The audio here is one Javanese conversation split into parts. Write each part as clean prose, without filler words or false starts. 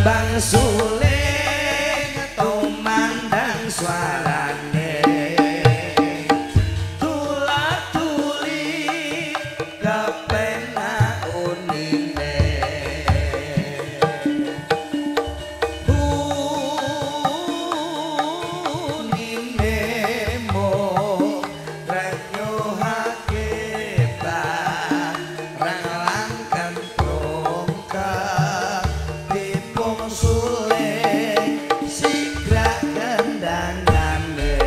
Gambang suling tumandang suarane tula-tuli kepenak unine unine mo renyuhake barang lan kentrongkak tipung suling sigrak kendangane.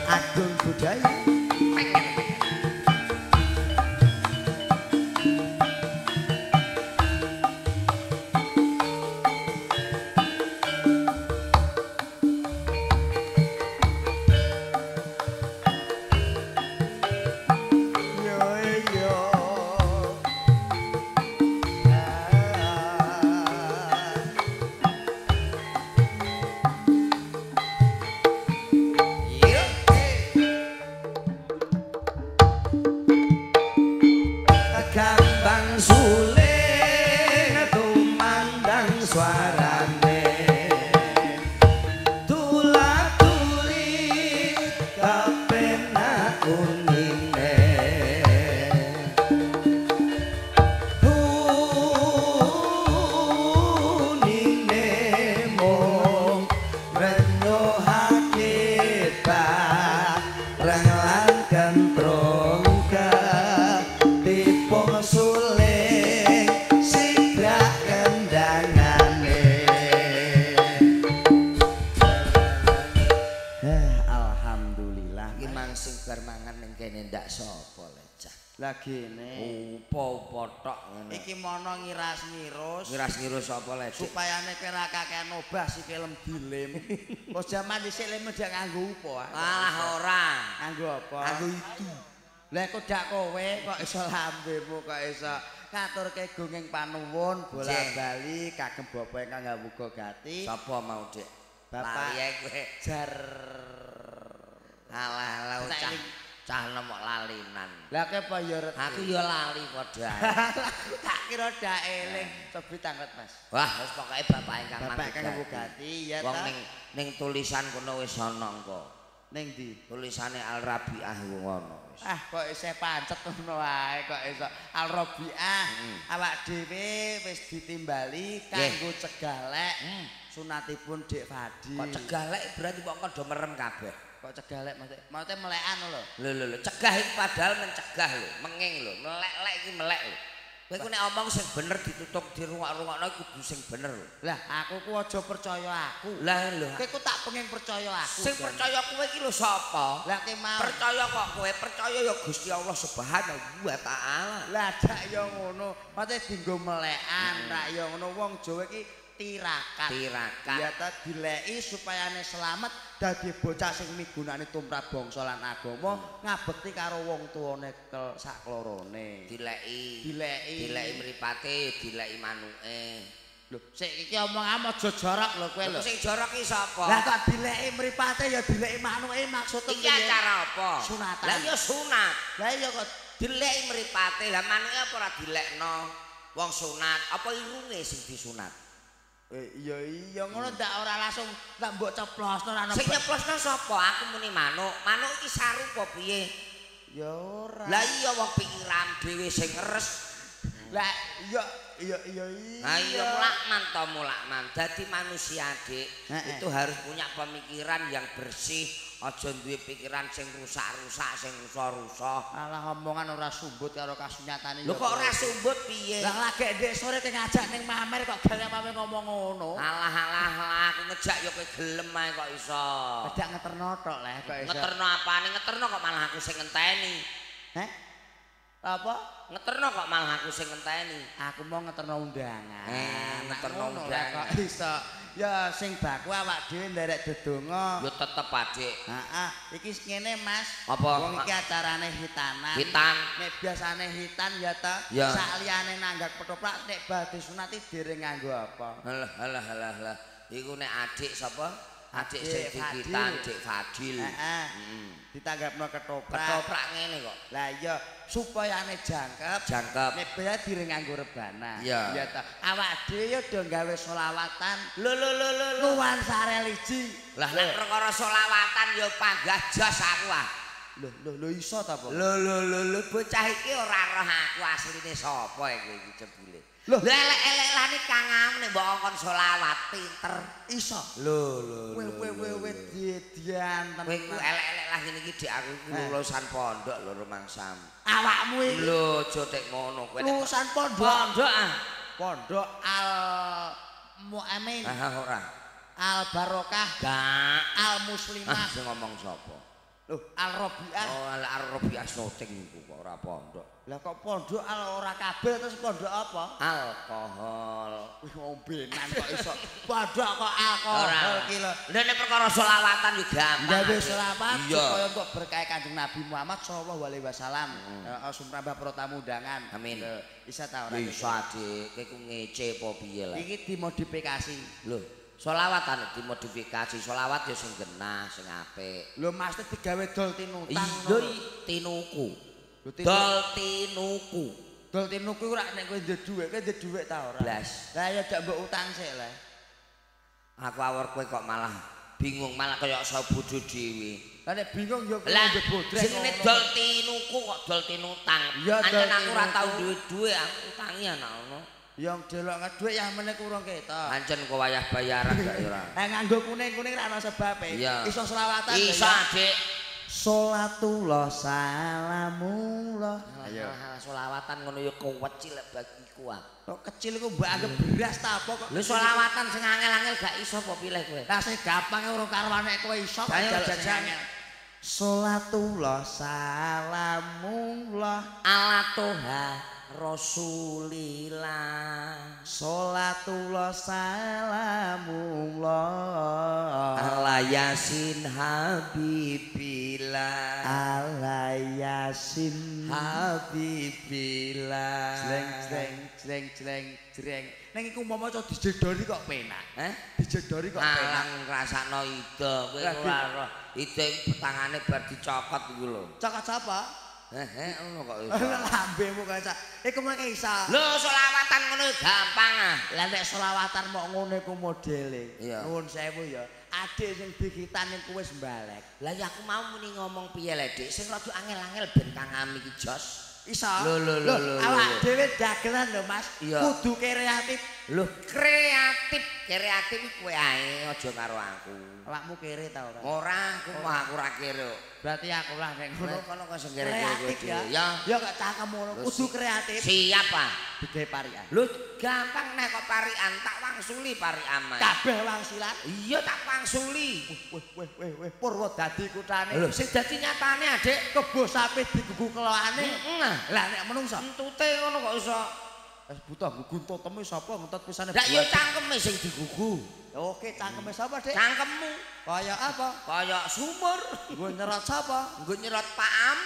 Agung budaya. Yo yo. Gambang suling tumandang suarane tula-tuli kepenak unine unine mung renyuhake barang lan kentrongkak tipung suling sigrak kendangane. Alhamdulillah. Iki mang sing bar mangan ning kene ndak sapa lecah. Lah gene Upa-upa tok ngene. iki mono ngiras-ngirus. Ngiras-ngirus sapa lecek? Supayane kowe ora kakean obah sikilem dilem. Wis jaman dhisik lem ndak nganggo upa. Alah ora. Nganggo apa? Nganggo itu. Lah kok dak kowe kok iso lambemu kok iso ngaturke gunging panuwun bola-bali kagem bapak ingkang ngawuga gati. Sapa mau, Dik? Bapak Lali ae kowe. Jar. Alah alah Tak cah. eling. Cah nemok lalinan. Lah kowe apa ya reti? Aku ya lali padha ae. Tak kira dak eling. Cobi tanglet, Mas. Wah, wis pokoke bapak ingkang Bapak ingkang ngawuga gati ya Wong ta. ning tulisan kono wis ana engko. Ning ndi? Tulisane Al Rabiah ku ngono wis. Ah, kok isih pancet ngono wae kok iso. Al Rabiah awak dhewe wis ditimbali kanggo cegah lek sunatipun Dik Fadi. Kok cegah lek berarti kok do merem kabeh. Kok cegah lek maksudnya? Maksudnya melekan lho. Lho lho lho, cegah iki padahal mencegah lho, menging lho, melek-lek iki melek lho. Kowe ku nek omong sing bener ditutuk dirungok-rungokno kudu sing bener lho. Lah aku ku aja percaya aku. Lah lho, Kowe ku tak pengen percaya aku. sing percaya kowe iki lho sapa? Lah ki mau. Percaya kok kowe, percaya ya Gusti Allah Subhanahu wa taala. Lah dak ya ngono. Maksudnya dinggo melekan, rak ya ngono wong Jawa iki tirakat. Tirakat. Ya ta dileki supayane selamat dadi bocah sing migunani tumrap bangsa lan agama, ngabekti karo wong tuane saklorone. Dileki. Dileki. Dileki mripate, dileki manuke. Lho, sik iki omong aja jorok lho kowe lho. Sing jorok iki sapa? Lah kok dileki mripate ya dileki manuke maksudnya Iki acara apa? Sunatan. Lah ya sunat. Lah iya kok dileki mripate, lah manuke apa ora dilekno? Wong sunat, apa irunge sing disunat? Iya iya ngono ndak ora langsung tak mbok ceplosno ora. Sing nyeplosno sapa? Aku muni manuk. Manuk iki saru apa piye? Ya ora. Lah iya wong pikiran dhewe sing ngeres. Lah iya iya iya iya. Lah iya mulakman to mulakman. Dadi manusia, Dik, itu harus punya pemikiran yang bersih. Aja duwe pikiran sing rusak-rusak, sing rusak-rusak. Alah omongan ora sumbut karo kasunyatane. Lho kok ora sumbut piye? Lah lagek ndek sore ke ngajak ning mamer kok gak mamer ngomong ngono. Alah alah alah aku ngejak ya kowe gelem ae kok iso. Ngejak ngeterno tok leh kok iso. Ngeterno apane? Ngeterno kok malah aku sing ngenteni. Heh? Apa? Ngeterno kok malah aku sing ngenteni. Aku mau ngeterno undangan. Ngeterno undangan kok iso. Ya sing baku awak dhewe nderek dedonga. Ya tetep Adik. Heeh, iki ngene Mas. Apa? Wong iki acarane hitanan. Hitan. Nek biasane hitan ya ta, sakliyane nanggak ketoprak nek badhe sunat iki dereng nganggo apa. Alah alah alah alah. Iku nek adik sapa? Adik sing dikitan, Dik Fadil. Heeh. Ditanggapno ketoprak. Ketoprak ngene kok. Lah iya, supayane jangkep. Jangkep. Nek bea direng nganggo rebana. Iya ta. Awak dhewe ya do gawe selawatan. Lho lho lho lho. Nuansa religi. Lah nek perkara selawatan ya panggah jos aku ah. Lho lho lho iso ta apa? Lho lho lho lho bocah iki ora roh aku asline sapa iki jebule. Lho elek-elekane Kang Am nek mbok angkon selawat pinter. Iso. Lho lho. Kowe kowe kowe diedian tenan. Kowe ku elek-elek lah ngene iki Dik aku iki lulusan pondok lho rumangsam. Awakmu iki. Lho aja tek ngono kowe. Lulusan pondok. Pondok ah. Pondok Al Mu'amin. Ah ora. Al Barokah. Gak. Al Muslimah. Sing ngomong sapa? Lho, Al Robiah. Oh, Al Robiah syuting iku kok ora pondok. Lah kok pondok al ora kabeh terus pondok apa? Alkohol. Wih ngombenan kok iso. Pondok kok alkohol ki lho. Lha nek perkara selawatan yo gampang. Gawe selawat supaya kok berkah Kanjeng Nabi Muhammad sallallahu alaihi wasallam. Heeh, sumrambah para tamu undangan. Amin. Isa ta ora? Iso Adik, kowe ku ngece apa piye lah. Iki dimodifikasi. Lho, solawatan dimodifikasi, solawat ya sing genah, sing apik. Lho mesti digawe dol tinutang. Lho tinuku. Dol tinuku. Dol tinuku ora nek kowe ndek dhuwit, kowe ndek dhuwit ta ora? Blas. Lah ya dak mbok utang sik le. Aku awor kowe kok malah bingung, malah kaya iso bodho dhewe. Lah nek bingung ya kowe ndek bodrek. Jenenge dol tinuku kok dol tinutang. Ancen aku ora tau duwe dhuwit, aku utangi ana ngono. Yang delok dhuwit ya meneh kurang ketok. Ancen kok wayah bayaran gak ya ora. Eh nganggo kuning-kuning ra ana sebabe. Iso selawatan. Iso Adik. Salatullah salamullah. Ayo. Selawatan ngono ya kecil bagiku ah. Kok kecil iku mbok anggap beras ta apa kok. Lho selawatan sing angel-angel gak iso apa pilih kowe. Lah sing gampang ora karuane kowe iso kok jajan. Salatullah salamullah ala toha Rasulillah. Salatullah salamullah ala yasin habibillah. Ala yasin habibillah. Jleng jleng jleng jleng jleng. Neng iku umpama maca dijedori kok penak. Heh? Dijedori kok penak. Malah ngrasakno ida kowe ora roh. Ida iku petangane bar dicokot iku lho. Cokot sapa? Hehe ngono kok iso. Lambemu kok iso. Iku mengke iso. Lho selawatan ngono gampang ah. Lah nek selawatan mok ngono iku modele. Nuwun sewu ya. Adik sing dikitan iku wis mbalek. Lah ya aku mau muni ngomong piye le Dik, sing rada angel-angel ben Kang Ami iki jos. Iso. Lho lho lho. Awak dhewe dagelan lho Mas. Kudu kreatif. Lho kreatif, kreatif iku kowe ae aja karo aku. Awakmu kere ta ora? Ora, aku mah aku ora kere. Berarti aku lah nek ngono kono kok sing kere-kere kowe dhewe. Ya. Ya kok cangkem ngono, kudu kreatif. Siap ah. Digawe parikan. Lho gampang nek kok parikan, tak wangsuli parikan. Kabeh wangsilan? Iya tak wangsuli. Weh weh weh weh Purwodadi kutane. Lho sing dadi nyatane Adik, kebo sapi digugu kelokane. Heeh. Lah nek menungso entute ngono kok iso. Wis butuh gugu toteme sapa ngentot pisane. Lah ya cangkeme sing digugu. Oke, cangkeme sapa, Dik? Cangkemmu. Kaya apa? Kaya sumur. Nggo nyerot sapa? Nggo nyerot Pakam.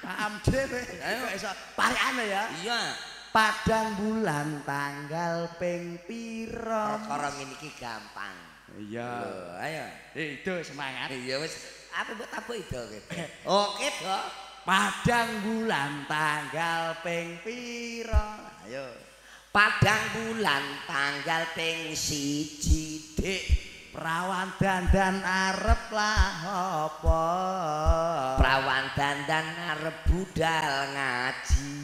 Pakam dhewe. Kok iso parikane ya? Iya. Padang bulan tanggal ping pira? Perkara ngene iki gampang. Iya. Lho, ayo. Itu semangat. Iya wis. Aku mbok tabuk itu gitu. Oke, Do. Padang bulan tanggal ping pira? Ayo. Padang bulan tanggal ping 1, Dik. Prawan dandan arep lah apa? Prawan dandan arep budal ngaji.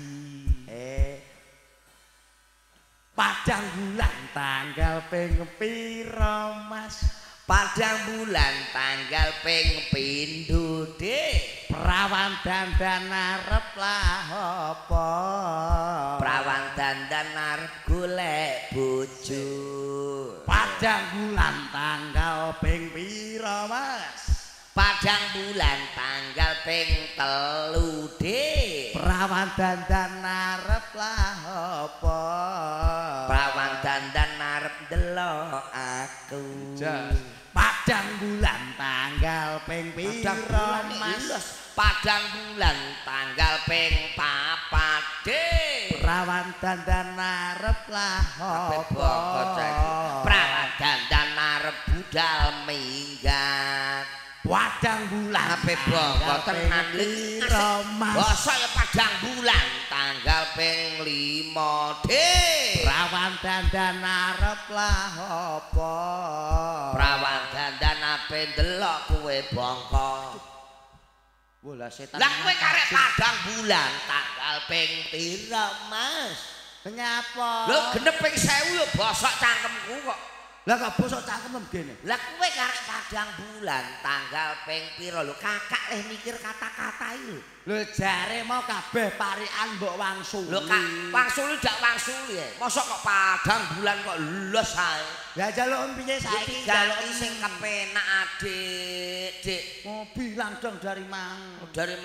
Padang bulan tanggal ping pira, Mas? Padang bulan tanggal ping pindho, Dik. Prawan dandan arep lah apa? Prawan dandan arep golek bojo. Padang bulan tanggal ping pira, Mas? Padang bulan tanggal ping 3, Dik. Prawan dandan arep lah apa? Prawan dandan arep ndelok aku. Padang bulan tanggal ping pira, Mas? Padang bulan tanggal ping 4, Dik. Prawan dandan arep lah apa? Prawan dandan arep budal minggat. Padang bulan ape bongko tenan pira Mas? Bosok ya padang bulan tanggal ping 5 Dik. Prawan dandan arep lah apa? Prawan dandan ape ndelok kowe bongko. Bola setan. Lah kowe karek padang bulan tanggal ping pira Mas? Nyapa? Lho genep ping 1000 ya bosok cangkemku kok. Lah kok bosok cangkem gene? Lah kowe karek padang bulan tanggal ping pira lho kakak leh mikir kata-kata iki lho. Lho jare mau kabeh parikan mbok wangsuli. Lho kak wangsuli dak wangsuli e. Mosok kok padang bulan kok los ae. Lah jaluk piye saiki jaluk sing kepenak adik, Dik. Mau bilang dong dari mang. Dari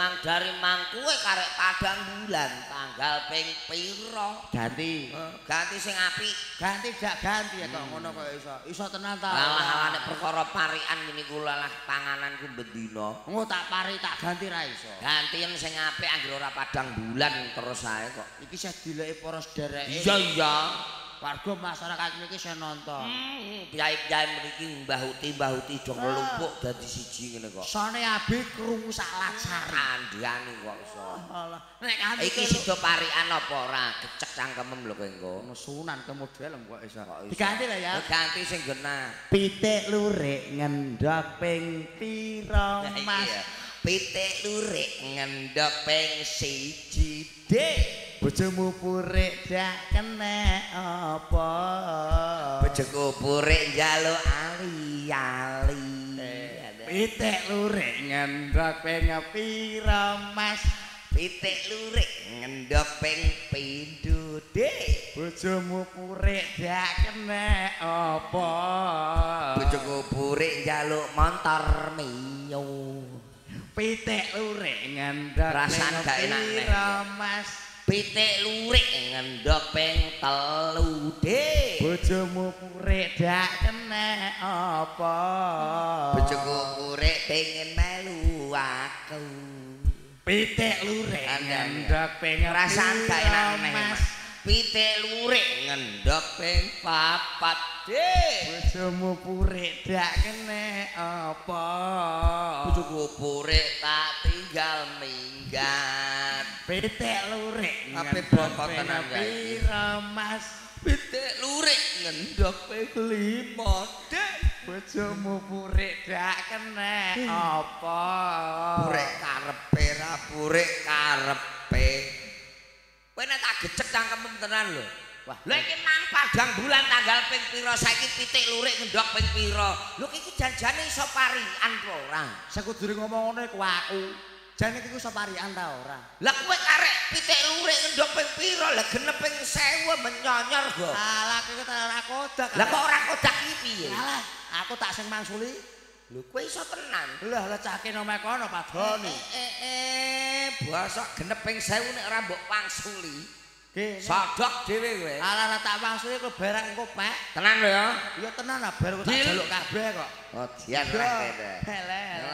mang kowe karek padang bulan tanggal ping pira? Ganti. Ganti sing apik. Ganti dak ganti ya kok ngono kok iso. Iso tenan ta. Alah nek perkara parikan ngene iku lah pangananku bendina. Engko tak pari tak ganti ra iso. Ganti sing apik anggere ora padang bulan terus ae kok. Iki sing dileki para sedereke. Iya iya. Warga masyarakat mriki sing nonton. Piyai-piyai mriki Mbah Uti do nglumpuk dadi siji ngene kok. Sone abi krungu sak latsar. Kandhane kok iso. Alah, nek kanthi iki sida parikan apa ora kecek cangkemem lho kowe engko. Nesunan ke model kok iso. Diganti lah ya. Ganti sing genah. Pitik lurik ngendhok ping pira Mas? Pitik lurik ngendhok ping 1 Dik. Bojomu purik dak kena apa? Bojoku purik njaluk ali-ali. Pitik lurik ngendhok ping pira Mas? Pitik lurik ngendhok ping pindho Dik. Bojomu purik dak kena apa? Bojoku purik njaluk montor Mio. Pitik lurik ngendhok ping pira Mas? Pitik lurik ngendhok ping 3 Dik. Bojomu purik dak kena apa? Bojoku purik pengen melu aku. Pitik lurik ngendhok ping rasane gak enak neh Mas. Pitik lurik ngendhok ping 4 Dik. Bojomu purik dak kena apa? Bojoku purik tak tinggal minggat. Pitik lurik ape bongko tenan pira Mas? Pitik lurik ngendhok ping 5 Dik. Bojomu purik dak kena apa? Purik karepe ra purik karepe. Kowe nek tak gecek cangkemem tenan lho. Wah, lha iki mang padang bulan tanggal ping pira saiki pitik lurik ngendhok ping pira? Lho iki janjane iso parikan apa ora? Sing kudune ngomong ngono iku aku. Jane iki iso parikan ta ora? Lah kowe karek pitik lurik ngendhok ping pira? Lah genep ping 1000 menyonyor go. Alah kowe ora kodak. Lah kok ora kodak iki piye? Alah, aku tak sing mangsuli. Lho kowe iso tenan. Lah lah cake nang kono padone. Bosok genep ping 1000 nek ora mbok wangsuli. Sodok dhewe kowe. Alah lah tak wangsuli kowe berak engko pek. Tenan lho ya. Ya tenan lah bar tak jaluk kabeh kok. Oh dian lah kene.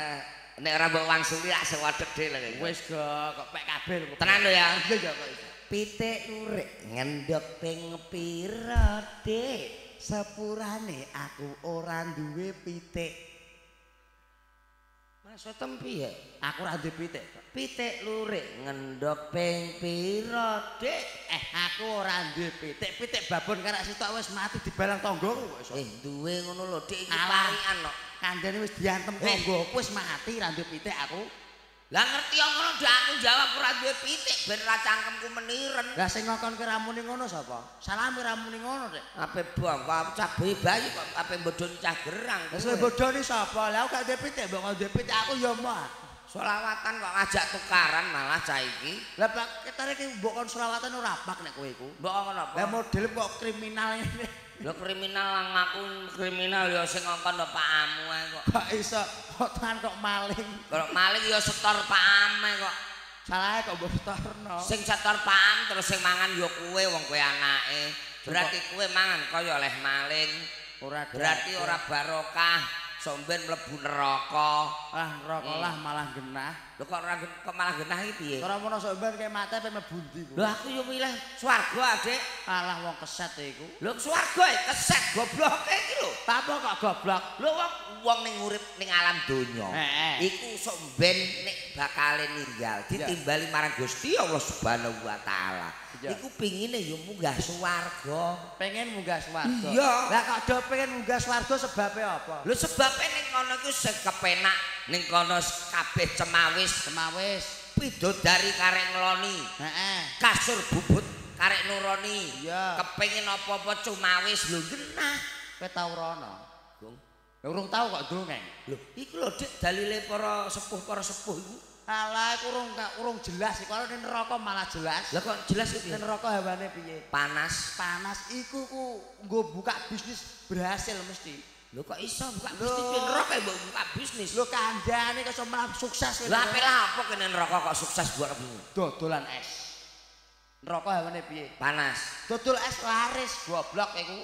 Nek ora mbok wangsuli lak sewodek dhewe lho. Wis go kok pek kabeh lho. Tenan lho ya. Iya ya kok iso. Pitik lurik ngendhok ping pira Dik? Sepurane aku ora duwe pitik. Maksudem piye? Aku ora duwe pitik. Pitik lurik ngendhok ping pira Dik? Aku ora duwe pitik. Pitik babon karek sitok wis mati dibalang tanggoku kok iso. Duwe ngono lho Dik iki parikan kok. Kandhane wis diantem tanggoku wis mati ra duwe pitik aku. Lah ngerti ngono ndak aku jawab ora duwe pitik ben ra cangkemku meniren. Lah sing ngokon kowe ra muni ngono sapa? Salame ra muni ngono Dik. Ape bang, cah bayi kok ape bodoni cah gerang. Lah sing bodoni sapa? Lah aku gak duwe pitik, mbok kok duwe pitik aku ya moh. Selawatan kok ngajak tukaran malah cah iki. Lah Pak, ketare iki mbok kon selawatan ora bak nek kowe iku. Mbok kon apa? Lah model kok kriminal ngene. Lho kriminal ngaku kriminal ya sing ngongkon pakmu ae kok. Kok iso potongan kok maling. Kok maling ya setor pakam ae kok. Salahe kok mbok setorno. Sing setor pakam terus sing mangan ya kowe wong kowe anake. Berarti kowe mangan kaya oleh maling. Ora berarti ora barokah. Somben mlebu neraka. Ah neraka lah malah genah. Lho kok ora kok malah genah iki piye? Ora mono sok ben kaya mate pe mlebu ndi ku. Lho aku yo milih swarga, Adik. Alah wong keset iku. Lho swarga keset gobloke iki lho. Apa kok goblok? Lho wong ning urip ning alam donya. Iku sok ben nek bakale ninggal ditimbali marang Gusti Allah Subhanahu wa taala. Iku pingine yo munggah swarga. Pengen munggah swarga. Iya. Lah kok do pengen munggah swarga sebabe apa? Lho sebabe ning kono iku sing kepenak, ning kono kabeh cemawis, cemawis, bidodari karek ngloni. Heeh. Kasur bubut karek nuroni. Iya. Kepengin apa-apa cumawis lho genah. Kowe tau rono? Gong. Lho urung tau kok dongeng. Lho iku lho Dik dalile para sepuh iku. Alah iku urung jelas iku ning neraka malah jelas. Lah kok jelas iku? Ning neraka hawane piye? Panas. Panas iku ku nggo buka bisnis berhasil mesti. Lho kok iso buka bisnis piye neraka mbok buka bisnis? Lho kandhane kok iso malah sukses. Lah ape lah apa kene neraka kok sukses buat bisnis? Dodolan es. Neraka hawane piye? Panas. Dodol es laris goblok iku.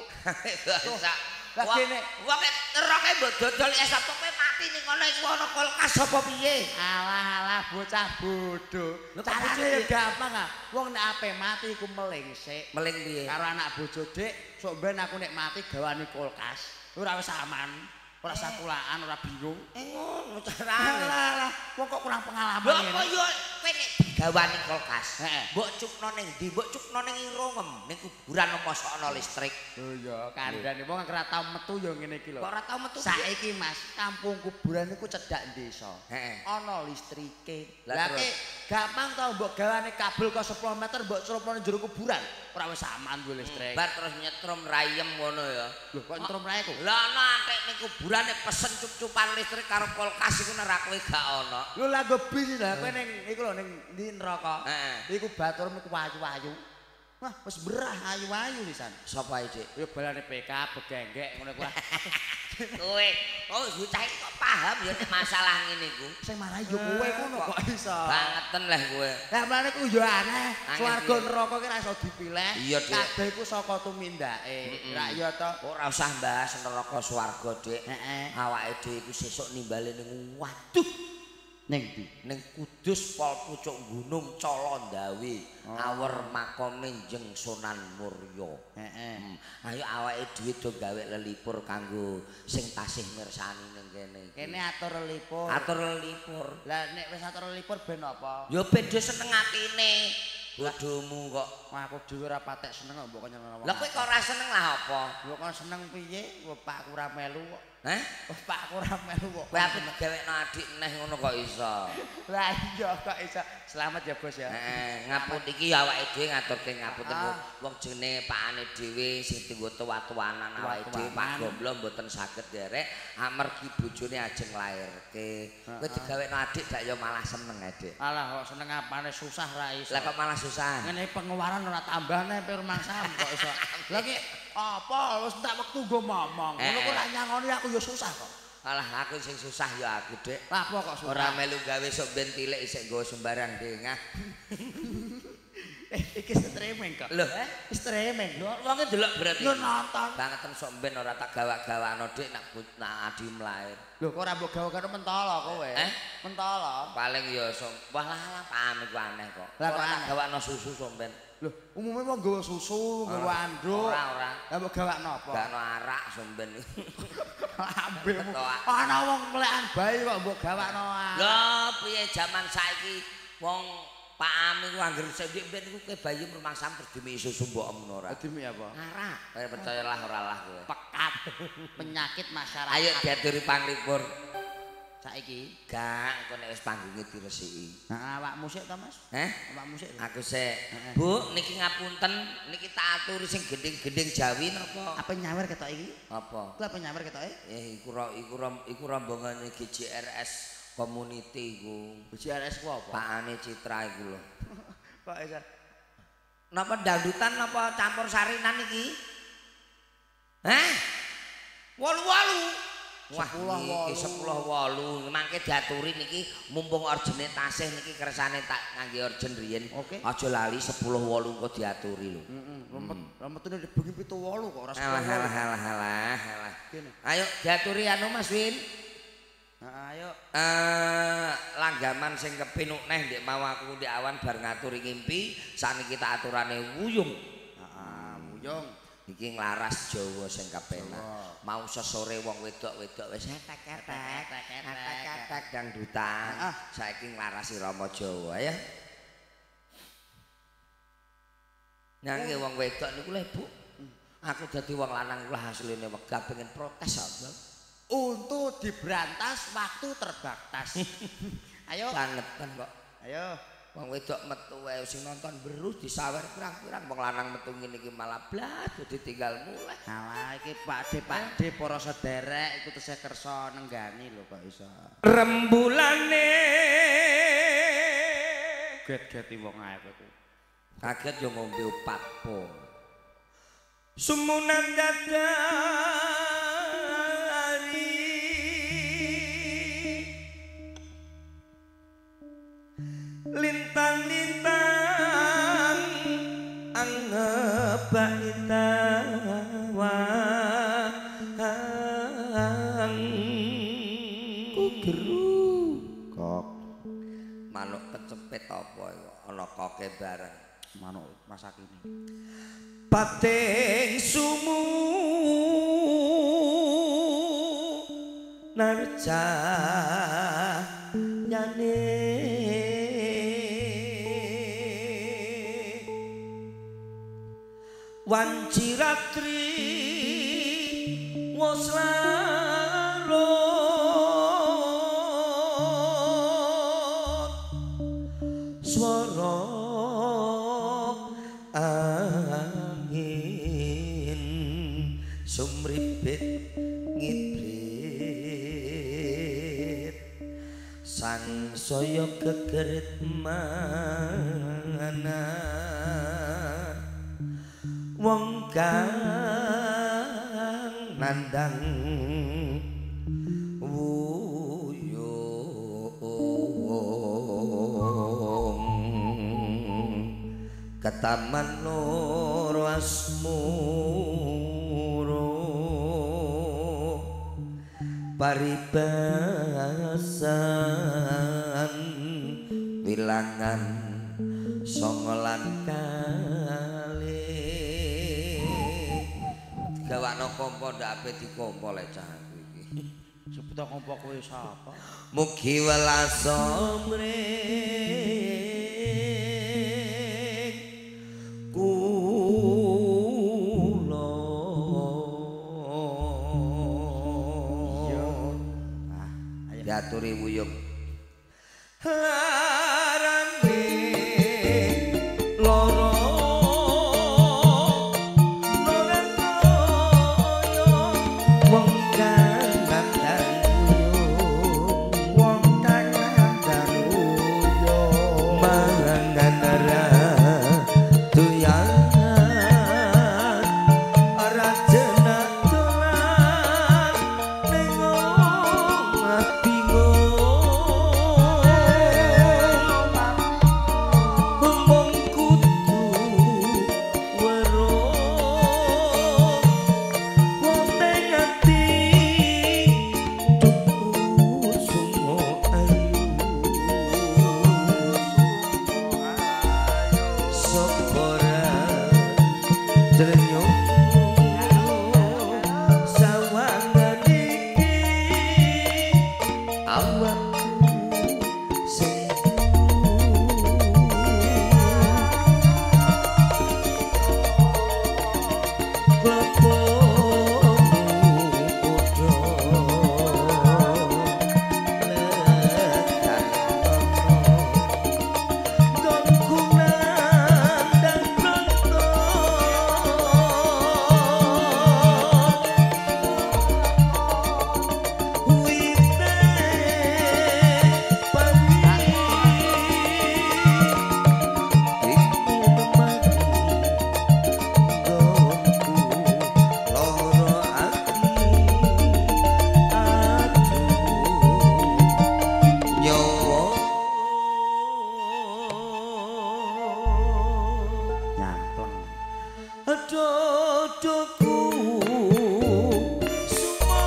Lah kene wong neraka mbok dodol es apa kowe mati ning kono iku ana kulkas apa piye? Alah alah bocah bodoh. Carane ya gampang ah. Wong nek ape mati iku meling sik. Meling piye? Karo anak bojo Dik, sok ben aku nek mati gawane kulkas. Ora wis aman, ora sakulaan, ora bingung. Ngono carane. Alah alah, wong kok kurang pengalaman ngene. Lha apa yo kowe nek digawani kulkas, mbok cukno ning ndi? Mbok cukno ning irungem, ning kuburan mosok ana listrik. Lho iya, kandhane wong ora tau metu ya ngene iki lho. Kok ora tau metu? Saiki Mas, kampung kuburan iku cedhak desa. Heeh. Ana listrike. Lah gampang to mbok gawane kabel kok 10 meter mbok celupno ning jero kuburan. Ora wis aman duwe listrik. Bar terus nyetrum rayem ngono ya. Lho kok nyetrum rae ku? Lah ana antek ning kuburan nek pesen cup-cupan listrik karo kulkas iku nek ra kowe gak ana. Lho lah nggo bis lah kowe ning iku lho ning ndi neraka. Heeh. Iku baturmu ku ayu-ayu. Wah, wis berah ayu-ayu pisan. Sapa ae, Dik? Ya balane PK begenggek ngono kuwi. Kowe, oh bocah iki kok paham ya nek masalah ngene iku. Sing marai yo kowe ngono kok iso. Bangeten lah kowe. Lah mlane ku yo aneh. Swarga neraka ki ora iso dipilih. Kabeh iku saka tumindake. Ra iya to. Ora usah bahas neraka swarga, Dik. Heeh. Awake dhewe iku sesuk nimbale ning waduh. Ning ndi? Ning Kudus Pol Pucuk Gunung Colondawe, awer makome Njeng Sunan Murya. Heeh. Ayo awake dhewe do gawe lelipur kanggo sing tasih mirsani ning kene iki. Kene atur lelipur. Atur lelipur. Lah nek wis atur lelipur ben apa? Ya ben do seneng atine. Bodomu kok. Wah aku dhewe ora patek seneng kok mbok nyeneng wong. Lah kowe kok ora seneng lah apa? Mbok kok seneng piye? Pak aku ora melu kok. Heh? Pak aku ora melu kok. Kowe ape digawekno adik neh ngono kok iso. Lah iya kok iso. Selamat ya Bos ya. Heeh, ngapun iki awake dhewe ngaturke ngapunten wong jenenge pakane dhewe sing dienggo tuwa-tuwanan awake dhewe Pak Gomblo mboten saged nderek amargi bojone ajeng lairke. Kowe digawekno adik dak ya malah seneng Adik. Alah kok seneng apane susah ra iso. Lah kok malah susah. Ngene pengeluaran ora tambah nek rumangsa kok iso. Lah iki apa wis entek wektu nggo momong. Ngono kok ora nyangoni aku ya susah kok. Alah aku sing susah ya aku, Dik. Lah apa kok susah? Ora melu gawe sok ben tilik isih nggawa sembarang dengah. Iki streaming kok. Lho, streaming. Lho wonge delok berarti. Lho nonton. Bangeten sok ben ora tak gawak-gawakno Dik nak adi mlair. Lho kok ora mbok gawa-gawakno mentolo kowe? Eh? Mentolo. Paling ya sok wah lah paham iku aneh kok. Lah kok tak gawakno susu sok ben. Lho, umumnya wong nggawa susu, nggawa anduk. Ora, ora. Lah mbok gawakno apa? Gawakno arak somben. Lambemu. Ana wong mlekan bayi kok mbok gawakno arak. Lho, piye jaman saiki wong Pak Ami ku angger sik ben iku kowe bayi rumangsa terus dimiki susu mbok ngono ora? Dimiki apa? Arak. Kaya percayalah ora lah kowe. Pekat penyakit masyarakat. Ayo diaturi panglipur. Saiki gak engko nek wis panggunge diresiki. Heeh, awakmu sik to, Mas? Heh? Awakmu sik. Aku sik. Bu, niki ngapunten, niki tak aturi sing gending-gending Jawi napa? Apa nyawer ketok iki? Apa? Ku apa nyawer ketoke? Eh, iku rombongane GJRS Community iku. GJRS ku apa? Pakane Citra iku lho. Kok iso? Napa dangdutan napa campur sarinan iki? Heh? 8-8. Wah, iki 10-8. Mangke diaturi niki mumpung orjene tasih niki kersane tak ngangge orjen riyen. Aja lali 10-8 engko diaturi lho. Heeh. Remetune bengi 7-8 kok ora 10. Alah alah alah alah. Ayo diaturi anu Mas Win. Heeh, ayo. Langgaman sing kepinuk neh ndek mau aku ndek awan bar ngaturi ngimpi, saniki tak aturane wuyung. Heeh, wuyung. Iki nglaras Jawa sing kepenak. Mau sesore wong wedok-wedok wis etek-etek, etek-etek dangdutan. Saiki nglarasi Rama Jawa ya. Nyange wong wedok niku lho, Bu. Aku dadi wong lanang iku asline wegah pengen protes apa. Untuk diberantas waktu terbatas. Ayo. Bangetan kok. Ayo. Wong wedok metu wae sing nonton berus disawer pirang-pirang, wong lanang metu ngene iki malah blas ditinggal mulih. Alah iki Pakde para sederek iku tesih kersa nenggani lho kok iso. Rembulane get-geti wong ae kowe. Kaget yo ngombe opat po. Sumunan dadari lintang-lintang angebak tawang kugeru kok manuk kecepet apa ana koke bareng manuk masakine pating sumu narja nyane wanci ratri wos larut swara angin sumribit ngibrit sangsaya gegerit mana wong kang nandang wuyung ketaman nur asmuro paribasan wilangan songolan kali gawakno kompo ndak ape dikompo lek cah aku iki. Sebuta kompo kowe sapa? Mugi welas mring kula. Iya. Ah, ayo diaturi wuyung. Larane loro dodoku sumo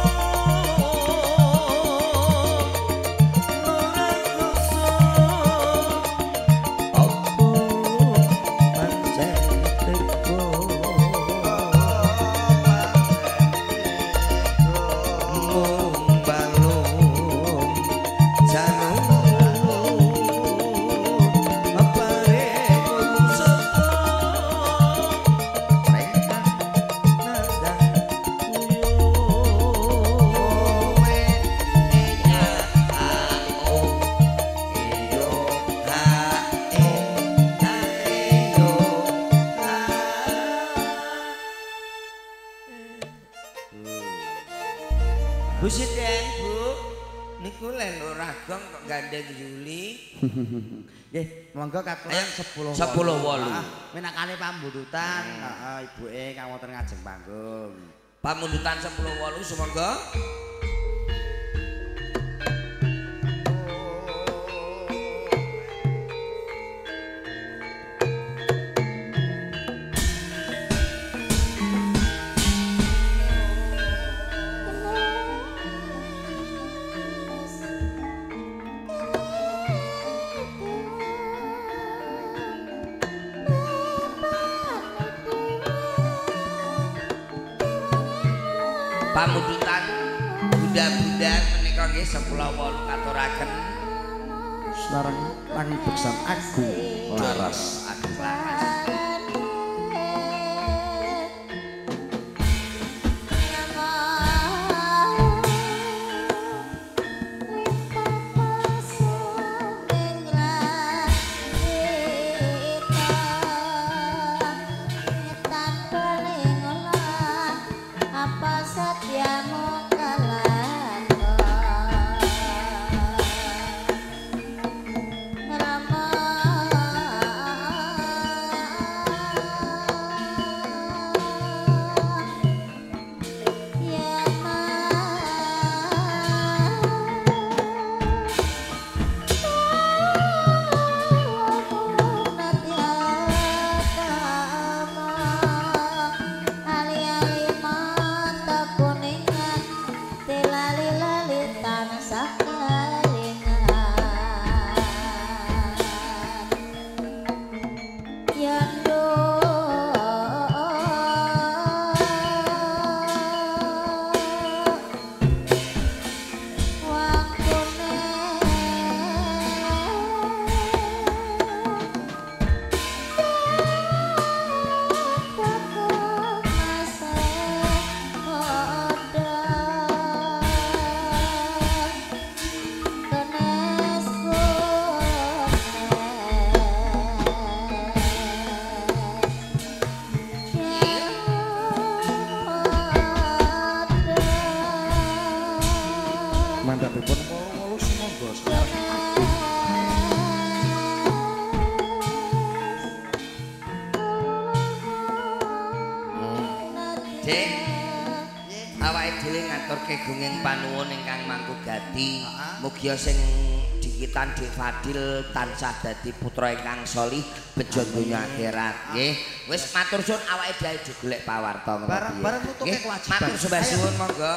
gandeng Yuli. Nggih, monggo katuran 10 10:08. Minakane pambudutan, heeh, ibuke kang wonten ngajeng panggung. Pamundutan 10:08 sumangga. Pamundutan bunda-bunda menika nggih 10:08 katuraken sareng langi beksan agung laras. Agung laras. Mandhapipun 8 sumangga sareng agung. Dik, awake dhewe ngaturke gunging panuwun ingkang mangku gati. Mugia sing dikitan Dik Fadil tansah dadi putra ingkang sholih bejo donya akhirat. Nggih. Wis matur suwun awake dhewe golek pawarta ngono. Bareng-bareng nutuke kewajiban. Matur sembah suwun monggo.